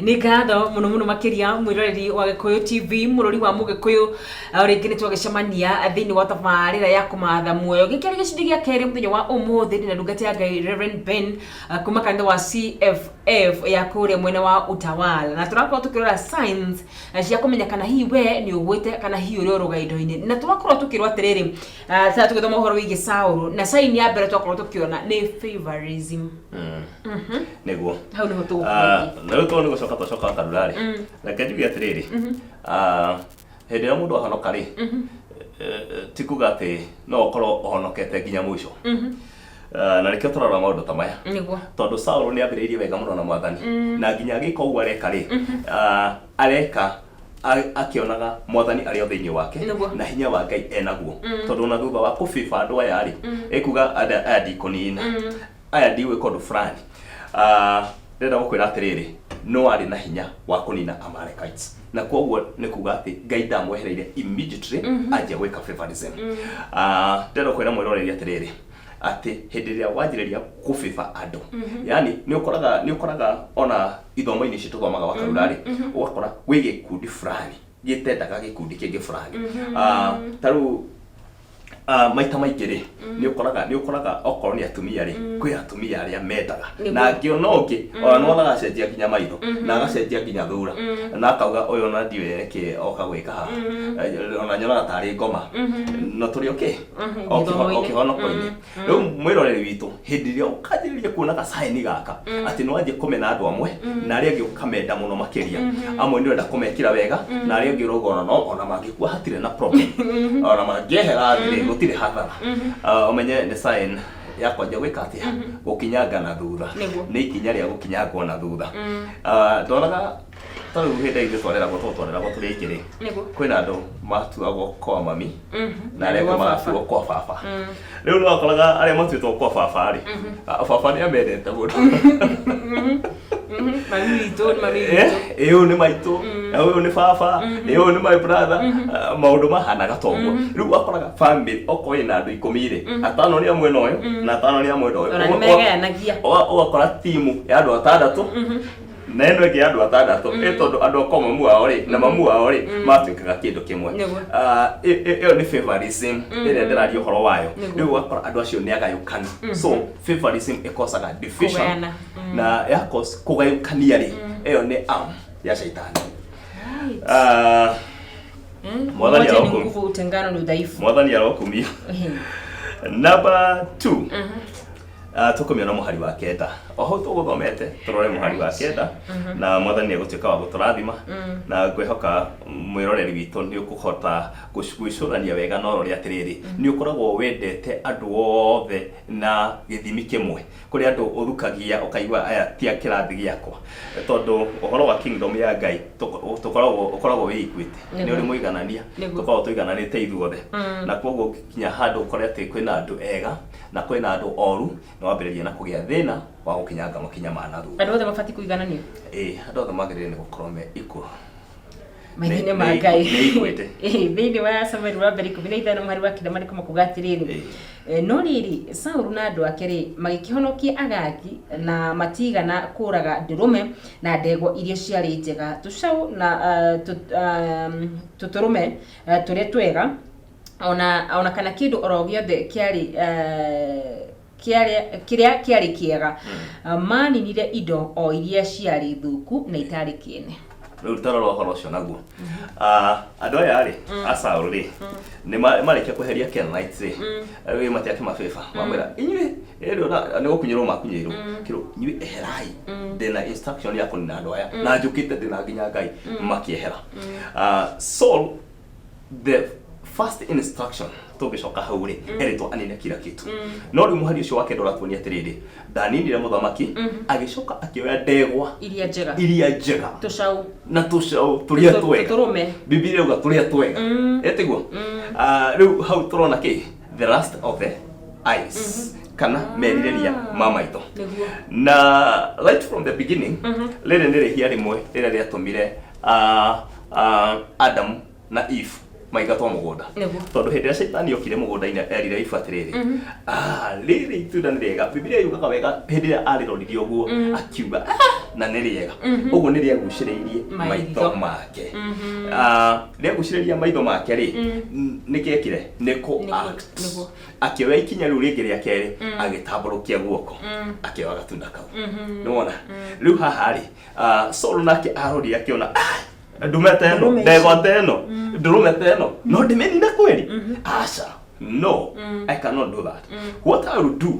Nĩ ngatho mũno mũno makĩria mwĩroreri wa Gĩkũyũ TV, mũrori wa Mũgĩkũyũ. O rĩngĩ nĩ twagĩcemania thĩinĩ wa tabarĩra ya kũmatha muoyo. Gĩkĩ arĩ gĩcunjĩ gĩa kerĩ mũthenya wa ũmũthĩ, ndĩna ndungata ya Ngai Reverend Ben kuma kanitha wa CFF ya kũrĩa mwena wa Utawala, na tũrakorwo tũkĩrora signs cia kũmenya kana hihi we nĩ ũgwĩte kana hihi ũrĩ o rũgendo-inĩ. Na twakorwo tũkĩrwo atĩrĩrĩ, tũgĩthoma ũhoro wĩgiĩ Saũlũ, na sign ya mbere twakorwo tũkĩona nĩ favorism. Nĩguo. Hau nĩho Ah, tũgũkinyĩtie. Na rĩu tondũ nĩ gũcoka twacoka kanitha rĩ, reke njuge atĩrĩrĩ, hĩndĩ ĩrĩa mũndũ ahonoka rĩ, ti kuga atĩ no ũkorwo ũhonokete nginya mũico. Na nĩkĩo tũrora maũndũ ta maya, tondũ Saũlũ nĩ ambĩrĩirie wega mũno na Mwathani, na nginya agĩka ũguo areka rĩ, areka akĩonaga Mwathani arĩ o thĩinĩ wake na hinya wa Ngai enaguo, tondũ ona thutha wa kũbiba andũ aya rĩ, ekuga aya ndikũnina, aya ndigwĩka ũndũ fulani. Ndĩrenda gũkwĩra atĩrĩrĩ, no arĩ na hinya wa kũnina Amalekites, na koguo nĩ kuga atĩ Ngai ndamwehereire immediately anjia gwĩka favorism. Ndĩrenda kwĩra mwĩroreri atĩrĩrĩ, atĩ hĩndĩ ĩrĩa wanjĩrĩria kũbĩba andũ, yani nĩ ũkoraga ona ithomo-inĩ ici tũthomaga wa karura rĩ, ũgakora gwĩ gĩkundi fulani gĩtendaga gĩkundi kĩngĩ fulani. Ta rĩu maita maingĩ rĩ, nĩ ũkoraga okorwo nĩ atumia rĩ, kwĩ atumia arĩa mendaga na angĩona ũngĩ ona nĩwonaga acenjia nginya maitho na agacenjia nginya thura na akauga, "Ũyũ ona ndiũĩ nĩkĩ oka gwĩka haha. Ona nyonaga tarĩ ngoma." No tũrĩ okay o gĩthomo-inĩ. O kĩhonoko-inĩ. Rĩu mwĩroreri witũ, hĩndĩ ĩrĩa ũkanjĩrĩria kuona gacaini gaka atĩ nĩ wanjia kũmena andũ amwe na arĩa angĩ ũkamenda mũno makĩria, amwe nĩ ũrenda kũmekĩra wega na arĩa angĩ ũrauga ona no ona mangĩkua hatirĩ na problem, ona mangĩehera thĩ rĩ, gũtirĩ hathara. Ũmenye nĩ sign ya kwanjia gwĩka atĩa? Gũkinyanga na thutha. Nĩ ikinya rĩa gũkinyangwo na thutha. Ndonaga ta rĩu hĩndĩ ithuĩ twareragwo, tondũ twareragwo tũrĩ aingĩ rĩ, kwĩna andũ matuagwo kwa mami na arĩa Kwa angĩ baba. magatuo kwa baba. Rĩu nĩ wakoraga arĩa matuĩtwo kwa baba rĩ, baba nĩ amendete mũno. Mami witũ nĩ mami witũ. Ĩ, ũyũ nĩ maitũ, ũyũ nĩ baba, ũyũ nĩ my brother. Maũndũ mahanaga ta ũguo. Rĩu wakoraga family okorwo ĩna andũ 10 rĩ, atano nĩ a mwena ũyũ na atano nĩ a mwena ũyũ. Ona nĩ megayanagia. Ũgakora timu ya andũ atandatũ na ĩno ĩngĩ ya andũ atandatũ, ĩ tondũ andũ akwa mamu wao rĩ na mamu wao rĩ matuĩkaga kĩndũ kĩmwe. Ĩyo nĩ favorism ĩrĩa ndĩraria ũhoro wayo. Rĩu ũgakora andũ acio nĩ agayũkanu. So favorism ĩkosaga division. Kũgayana. Na ya kũgayũkania rĩ, ĩyo nĩ arm ya shaitani. Mwathani Umoja ni nguvu, utengano ni udhaifu. Mwathani arokumio. Number 2, tũkũmĩona mũhari wa 9 o hau tũgũthomete. Tũrore mũhari wa 9, na Mwathani nĩ egũtuĩka wa gũtũrathima, na ngwĩhoka mwĩroreri witũ nĩ ũkũhota gwĩcũrania wega na ũrore atĩrĩrĩ, nĩ ũkoragwo wendete andũ othe na gĩthimi kĩmwe? Kũrĩ andũ ũthukagia ũkaigua aya ti a kĩrathi gĩakwa, tondũ ũhoro wa kingdom ya Ngai tũkoragwo ũkoragwo wĩ equity, nĩ ũrĩ mũiganania. Tũkoragwo tũigananĩte ithuothe, na koguo nginya handũ ũkore atĩ kwĩna andũ ega na kwĩna andũ oru, nĩ wambĩrĩria na kũgĩa thĩna wa gũkinyanga makinya ma na thutha. Andũ othe mabatiĩ kũigananio. Ĩĩ, andũ othe magĩrĩire nĩ gũkorwo me equal maitho-inĩ ma Ngai. Nĩ equity. Ĩĩ, thĩinĩ wa Samueli wa mbere 15 mũhari wa 9, marĩko makuga atĩrĩrĩ, "No rĩrĩ, Saulu na andũ ake rĩ, magĩkĩhonokia Agagi, na matiigana kũũraga ndũrũme na ndegwa iria ciarĩ njega, tũcaũ na tũtũrũme tũrĩa twega, ona kana kĩndũ oro gĩothe kĩrĩa kĩarĩ kĩega. Maaninire indo o iria ciarĩ thũku na itarĩ kĩene." Rĩu tarora ũhoro ũcio naguo. Andũ aya rĩ, a Saũlũ rĩ, nĩ marĩkia kweheria Kenites rĩ, rĩu matiakĩmabĩba mamwĩra, "Inyuĩ ĩrĩ ona nĩ gũkunyĩrwo makunyĩirwo kĩrwo, inyuĩ eherai, ndĩna instruction ya kũnina andũ aya na njũkĩte ndĩna nginya Ngai." Makĩehera. Saul, the first instruction, tũngĩcoka hau rĩ, erĩtwo anine kila kitu, no rĩu mũhari ũcio wa 9 ũratuonia atĩrĩrĩ, ndaninire mũthamaki, agĩcoka akĩoya ndegwa iria njega, iria njega, tũcaũ, na tũcaũ tũrĩa twega. Tũtũrũme. Bibilia yauga tũrĩa twega, ĩtiguo? Rĩu hau tũrona kĩ? The lust of the eyes, kana merirĩria ma maitho. Na right from the beginning, rĩrĩ nĩ rĩhia rĩmwe rĩrĩa rĩatũmire Adam na Eve maingatwo mũgũnda. Tondũ hĩndĩ ĩrĩa Caitani okire mũgũnda-inĩ, erire Eve atĩrĩrĩ, "Rĩrĩ itunda nĩ rĩega." Bibilia yugaga wega, hĩndĩ ĩrĩa arĩroririe ũguo, akiuga, "Ah, Na nĩ rĩega ũguo, nĩ rĩagucĩrĩirie maitho Maitho. make. Ah, rĩagucĩrĩria maitho make rĩ, nĩ kĩekire nĩ kũ act. Akĩoya ikinya rĩu rĩngĩ rĩa kerĩ, agĩtambũrũkia guoko, akĩoya gatunda kau. Nĩwona rĩu haha rĩ, Saul nake arorire akĩona, "Ah, ndume ta ĩno, Ndũrũme ici. ndegwa ta ĩno, ndũrũme ta ĩno, no ndĩmĩnine kweri? Aca, no, I cannot do that. What I will do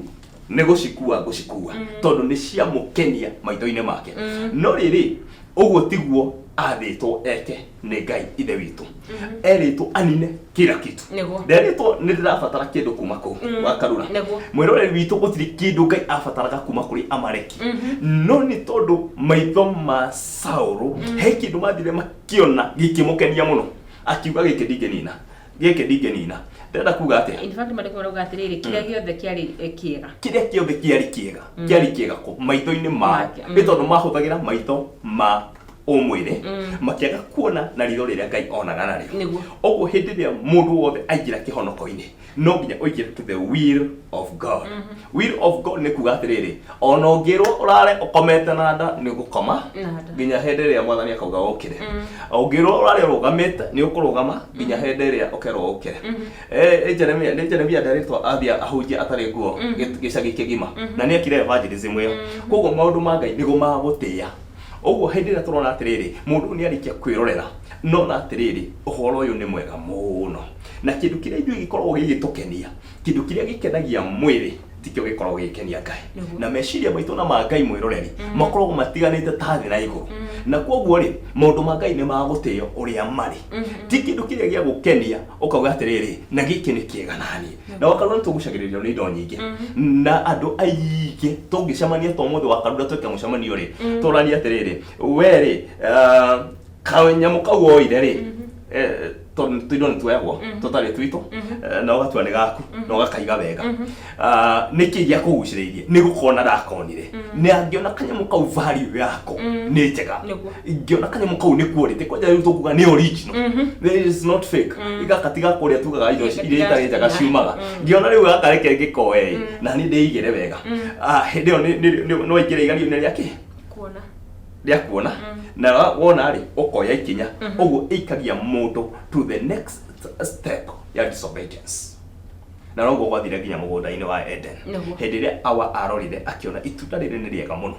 nĩ gũcikua, ngũcikua tondũ nĩ ciamũkenia maitho-inĩ make." No rĩrĩ, ũguo tiguo athĩtwo eke nĩ Ngai Ithe witũ. Erĩtwo anine kila kitu. Nderĩtwo nĩ ndĩrabatara kĩndũ kuma kũu wakarura. Mwĩroreri witũ, gũtirĩ kĩndũ Ngai abataraga kuma kũrĩ Amaleki, no nĩ tondũ maitho ma Saũlũ he kĩndũ mathire makĩona gĩkĩmũkenia mũno, akiuga, "Gĩkĩ ndingĩnina, gĩkĩ ndingĩnina." Ndĩrenda kuga atĩa? In fact, maandĩko marauga atĩrĩrĩ, kĩrĩa gĩothe kĩarĩ kĩega. Kĩrĩa kĩothe kĩarĩ kĩega, kĩarĩ kĩega kũ maitho-inĩ mao. Make. Nĩ tondũ mahũthagĩra maitho ma ũmwĩrĩ, makĩaga kuona na ritho rĩrĩa Ngai onaga narĩo. Ũguo hĩndĩ ĩrĩa mũndũ wothe aingĩra kĩhonoko-inĩ, no nginya ũingĩre to the will of God. Will of God nĩ kuga atĩrĩrĩ, ona ũngĩrwo ũrare ũkomete na nda, nĩ ũgũkoma Na nda. nginya hĩndĩ ĩrĩa Mwathani akauga ũkĩre. Ũngĩrwo ũrare ũrũgamĩte, nĩ ũkũrũgama nginya hĩndĩ ĩrĩa ũkerwo ũkĩre. Nĩ Jeremia, nĩ Jeremia nderĩtwo athiĩ ahunjie atarĩ nguo gĩcagi kĩgima, na nĩ ekire evangelism ĩyo. Koguo maũndũ ma Ngai nĩguo ma gũtĩĩa. Ũguo hĩndĩ ĩrĩa tũrona atĩrĩrĩ, mũndũ ũyũ nĩ arĩkia kwĩrorera, nona atĩrĩrĩ, ũhoro ũyũ nĩ mwega mũno, na kĩndũ kĩrĩa ithuĩ gĩkoragwo gĩgĩtũkenia, kĩndũ kĩrĩa gĩkenagia mwĩrĩ tikĩo gĩkoragwo gĩgĩkenia Ngai. Na meciria maitũ na ma Ngai, mwĩroreri, makoragwo matiganĩte ta thĩ na igũrũ. Na koguo rĩ, maũndũ ma Ngai nĩ magũtĩo ũrĩa marĩ, ti kĩndũ kĩrĩa gĩa gũkenia ũkauga atĩrĩrĩ, na gĩkĩ nĩ kĩega naniĩ. Na wakarura nĩ tũgucagĩrĩrio nĩ indo nyingĩ, na andũ aingĩ tũngĩcemania ta ũmũthĩ wakarura twĩke mũcemanio rĩ, tũranie atĩrĩrĩ, we rĩ, kanyamũ kau woire rĩ, tondũ tũindo nĩ tuoyagwo tũtarĩ twitũ, na ũgatua nĩ gaku na ũgakaiga wega. Ah, nĩ kĩ gĩa kũgucĩrĩirie? Nĩ gũkona ndakonire, nĩ angĩona kanyamũ kau value yako nĩ njega. Ingĩona kanyamũ kau nĩ quality kwanja, rĩu tũkuga nĩ original. There is not fake. Gaka tiga kũrĩa tugaga indo iria itarĩ njega ciumaga. Ngĩona rĩu gaka, reke ngĩkoe na niĩ ndĩigĩre wega. Ah, hĩndĩ ĩyo nĩ waingĩra igerio-inĩ rĩa kĩ? Kuona. Rĩa kuona. Na wona rĩ, ũkoya ikinya. Ũguo ĩikagia mũndũ to the next step ya disobedience, na noguo gwathire nginya mũgũnda-inĩ wa Eden. Hĩndĩ ĩrĩa Awa arorire akĩona itunda rĩrĩ nĩ rĩega mũno,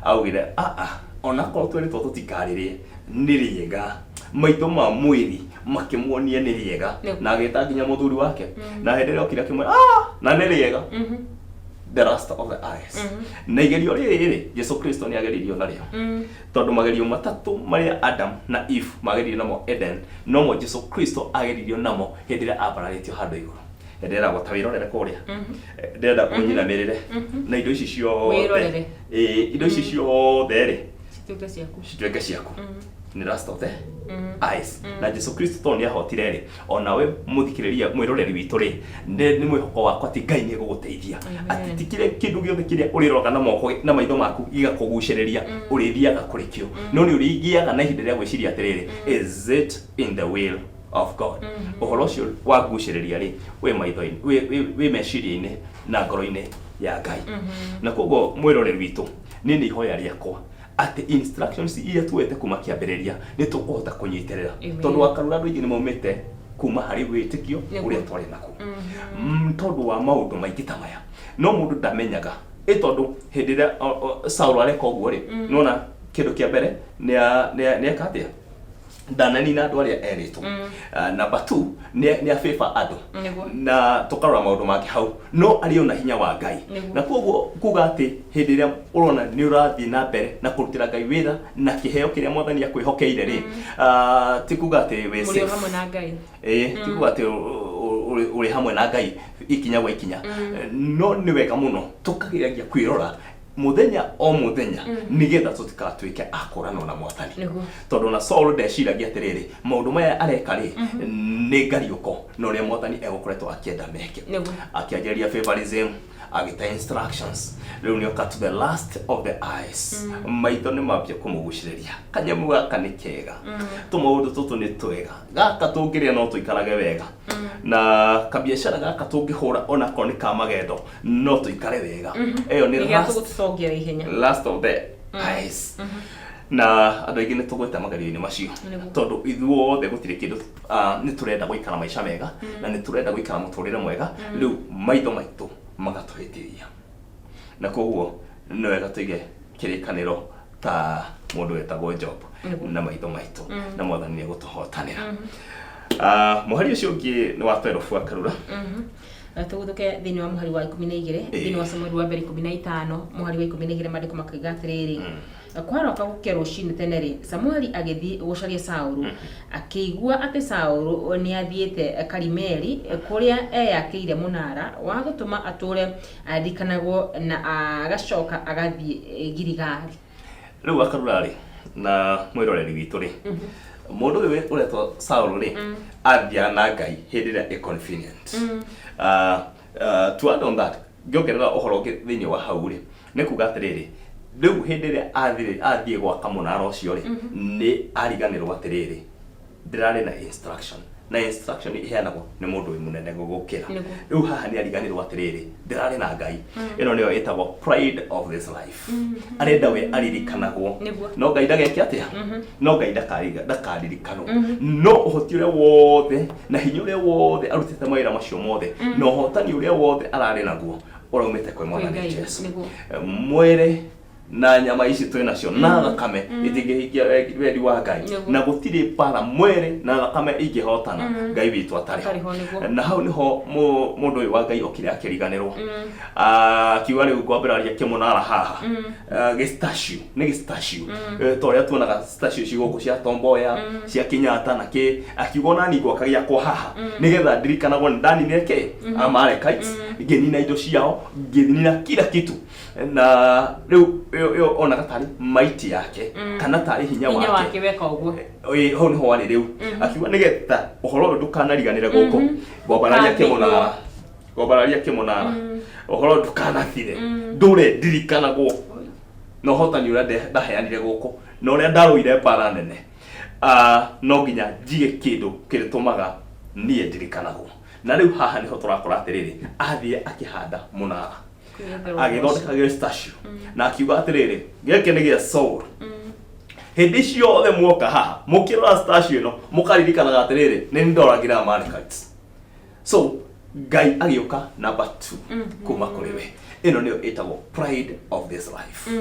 augire, "Aa, onakorwo twĩrĩtwo tũtikarĩrĩe, nĩ rĩega." Maitho ma mwĩrĩ makĩmuonia nĩ rĩega. Na agĩta nginya mũthuri wake, na hĩndĩ ĩrĩa okire akĩmwĩra, "Ah, na nĩ rĩega." The lust of the eyes. Na igerio rĩrĩ rĩ, Jesu Kristo nĩ ageririo narĩo, tondũ magerio matatũ marĩa Adam na Eve mageririo namo Eden, nomo Jesu Kristo ageririo namo hĩndĩ ĩrĩa ambararĩtio handũ igũrũ, hĩndĩ ĩrĩa eragwo, "Ta wĩrorere kũrĩa, ndĩrenda ũnyinamĩrĩre na indo ici ciothe." Wĩrorere. Ĩĩ, indo ici ciothe rĩ, Cituĩke ciaku. Cituĩke ciaku. Nĩ lust of the eyes. Na Jesu Kristo tondũ nĩ ahotire rĩ, onawe mũthikĩrĩria, mwĩroreri witũ rĩ, nĩ mwĩhoko wakwa atĩ Ngai nĩ egũgũteithia, atĩ ti kĩrĩa kĩndũ gĩothe kĩrĩa ũrĩroraga na moko na maitho maku gĩgakũgucĩrĩria ũrĩthiaga kũrĩ kĩo, no nĩ ũrĩgĩaga na ihinda rĩa gwĩciria atĩrĩrĩ, is it in the will of God? Ũhoro ũcio wangucĩrĩria rĩ, wĩ maitho-inĩ, wĩ meciria-inĩ na ngoro-inĩ ya Ngai? Na koguo mwĩroreri witũ, niĩ nĩ ihoya rĩakwa atĩ instructions iria tuoete kuma kĩambĩrĩria nĩ tũkũhota kũnyitĩrĩra. Tondũ wakarura andũ aingĩ nĩ maumĩte kuma harĩ wĩtĩkio ũrĩa twarĩ naguo, tondũ wa maũndũ maingĩ ta maya, no mũndũ ndamenyaga ĩ tondũ hĩndĩ ĩrĩa Saul areka ũguo rĩ, nĩwona kĩndũ kĩa mbere nĩ eka atĩa? Ndananina andũ arĩa erĩtwo. Ah, number 2, nĩ abĩba andũ. Na tũkarora maũndũ mangĩ hau, no arĩ ona hinya wa Ngai. Na koguo kuga atĩ hĩndĩ ĩrĩa ũrona nĩ ũrathiĩ na mbere na kũrutĩra Ngai wĩra na kĩheo kĩrĩa Mwathani akwĩhokeire rĩ, ti kuga atĩ wĩ Mũrĩ o safe. hamwe na Ngai. Ĩĩ, ti kuga atĩ ũrĩ hamwe na Ngai ikinya gwa ikinya, no nĩ wega mũno tũkageragia kwĩrora mũthenya o mũthenya nĩgetha tũtikatuĩke a kũranwo na Mwathani. Tondũ ona Saul ndeciragia atĩrĩrĩ, maũndũ maya areka rĩ, nĩ ngariũko na ũrĩa Mwathani egũkoretwo akĩenda meke. Akĩanjĩrĩria favorism, agĩte instructions. Rĩu nĩ oka to the last of the eyes. Maitho nĩ mambia kũmũgucĩrĩria, kanyamũ gaka nĩ kega, tũmaũndũ tũtũ nĩ twega, gaka tũngĩrĩa no tũikarage wega, na kabiacara gaka tũngĩhũra onakorwo nĩ ka magendo no tũikare wega. Ĩyo nĩ Nĩgĩa last, tũgũtũtongia ihenya. Last of the Eyes. Na andũ aingĩ nĩ tũgwĩte magerio-inĩ macio, tondũ ithuothe gũtirĩ kĩndũ, nĩ tũrenda gũikara maica mega na nĩ tũrenda gũikara mũtũrĩre mwega. Rĩu maitho maitũ magatũhĩtĩria, na koguo nĩ wega tũige kĩrĩkanĩro ta mũndũ wetagwo Job na maitho maitũ, na Mwathani nĩ egũtũhotanĩra. Mũhari ũcio ũngĩ nĩ wa 12, wa Karura. Tũgũthũke thĩinĩ wa mũhari wa 12, thĩinĩ wa Samueli wa Mbere 15 mũhari wa 12, maandĩko makiuga atĩrĩrĩ: "Kwaroka gũkĩa rũcinĩ tene rĩ, Samueli agĩthiĩ gũcaria Saũlũ. Akĩigua atĩ Saũlũ nĩathiĩte Karimeli, kũrĩa eyakĩire mũnara wa gũtũma atũũre aririkanagwo, na agacoka agathiĩ Giligali." Rĩu Akarura rĩ, na mwĩroreri witũ rĩ, mũndũ ũyũ ũretwo Saũlũ rĩ, athiaga na Ngai hĩndĩ ĩrĩa ĩ convenient. To add on that, ngĩongerera ũhoro ũngĩ thĩinĩ wa hau rĩ, nĩ kuga atĩrĩrĩ, rĩu hĩndĩ ĩrĩa athire athiĩ gwaka mũnara ũcio rĩ, nĩ ariganĩrwo atĩrĩrĩ, ndĩrarĩ na instruction, na instruction iheanagwo nĩ mũndũ wĩ mũnene gũgũkĩra. Rĩu haha nĩ ariganĩrwo atĩrĩrĩ, ndĩrarĩ na Ngai. Ĩno nĩyo ĩtagwo pride of this life. Arenda we aririkanagwo, no Ngai ndageke atĩa? No Ngai ndakaririkanwo. No ũhoti ũrĩa wothe na hinya ũrĩa wothe arutĩte mawĩra macio mothe na ũhotani ũrĩa wothe ararĩ naguo ũraumĩte kwĩ Mwathani Ngai, Jesu. Nĩguo. Mwĩrĩ na nyama ici twĩ nacio na thakame itingĩhingia wendi wa Ngai. Na gũtirĩ mbara mwĩrĩ na thakame ingĩhotana Ngai witũ atarĩ Atarĩ ho, nĩguo. Na hau nĩho mũndũ ũyũ wa Ngai okire akĩriganĩrwo. Akiuga rĩu ngwambĩrĩria kĩmũnara haha. Gĩ statue nĩ gĩ statue. Ta ũrĩa tuonaga statue ci gũkũ cia Tom Mboya, cia Kenyatta na kĩ, akiuga ona niĩ ngwaka gĩakwa haha nĩgetha ndirikanagwo nĩ ndaninire kĩ Amalekites, ngĩnina indo ciao, ngĩnina kila kitu. Na rĩu ĩyo onaga tarĩ maiti yake kana tarĩ hinya hinya wake. Wake weka ũguo. Ĩĩ, hau nĩho warĩ. Rĩu akiuga nĩgetha ũhoro ũyũ ndũkanariganĩre gũkũ, ngwambararia kĩmũnara, ngwambararia kĩmũnara, ũhoro ũyũ ndũkanathire, ndũre ndirikanagwo na ũhotani ũrĩa ndaheanire gũkũ na ũrĩa ndarũire mbara nene. No nginya njige kĩndũ kĩrĩtũmaga niĩ ndirikanagwo. Na rĩu haha nĩho tũrakora atĩrĩrĩ, athiĩ akĩhanda mũnara, agĩthondeka gĩ statue na akiuga atĩrĩrĩ, gĩkĩ nĩ gĩa Saul. Hĩndĩ ciothe muoka haha mũkĩrora statue ĩno, mũkaririkanaga atĩrĩrĩ, nĩ ndoragire Amalekites. So Ngai agĩũka number 2 kuma kũrĩ we. Ĩno nĩyo ĩtagwo pride of this life.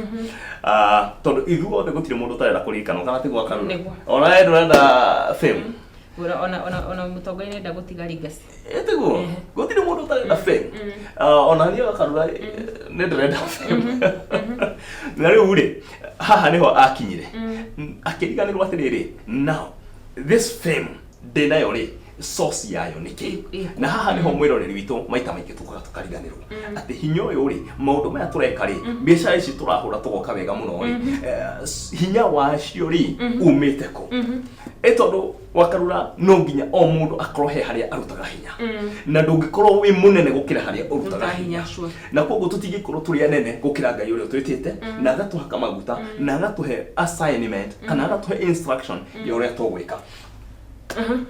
Tondũ ithuothe gũtirĩ mũndũ ũtarenda kũririkanwo, kana tiguo, Akarura? Nĩguo. Ona we ndũrenda fame? Ona mũtongoria nĩenda gũtiga legacy. Tiguo, gũtirĩ mũndũ ũtarenda fame. Ona niĩ Akarura nĩ ndĩrenda fame. Na rĩu rĩ, haha nĩho akinyire akĩriganĩrwo atĩrĩrĩ, now this fame ndĩnayo rĩ, source yayo nĩ kĩ? Na haha nĩho mwĩroreri witũ maita maingĩ tũkaga tũkariganĩrwo atĩ hinya ũyũ rĩ, maũndũ maya tũreka rĩ, biacara ici tũrahũra tũgoka wega mũno rĩ, hinya wacio rĩ umĩte kũ? Ĩ tondũ Wakarura no nginya o mũndũ akorwo he harĩa arutaga hinya, na ndũngĩkorwo wĩ mũnene gũkĩra harĩa ũrutaga Ũrutaga hinya. Hinya, Na koguo tũtingĩkorwo tũrĩ anene gũkĩra Ngai ũrĩa ũtwĩtĩte na agatũhaka maguta na agatũhe assignment kana agatũhe instruction ya ũrĩa tũgwĩka.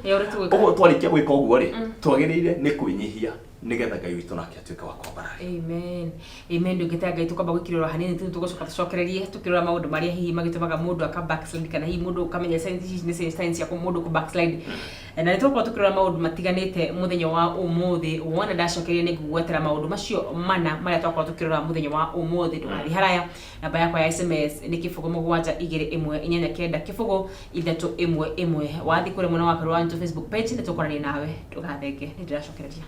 Ya ũrĩa tũgwĩka. Ũguo twarĩkia gwĩka ũguo rĩ, twagĩrĩire nĩ kwĩnyihia nĩgetha Ngai witũ nake atuĩke wa kwambararia. Amen, amen. Ndungata ya Ngai, tũkwamba gwĩkĩrĩrwo hanini tu, tũgũcoka tũcokererie tũkĩrora maũndũ marĩa hihi magĩtũmaga mũndũ aka backslide, kana hihi mũndũ ũkamenya signs ici nĩ signs cia mũndũ kũ backslide. Na nĩ tũgũkorwo tũkĩrora maũndũ matiganĩte mũthenya wa ũmũthĩ. Wona ndacokeria, nĩ ngũgwetera maũndũ macio mana marĩa twakorwo tũkĩrora mũthenya wa ũmũthĩ. Ndũgathiĩ haraya. Namba yakwa ya SMS nĩ 0721890311. Wathiĩ kũrĩa mwena wa Karura Wanjũ Facebook page, nĩ tũkwaranĩria nawe. Ndũgathenge, nĩ ndĩracokereria.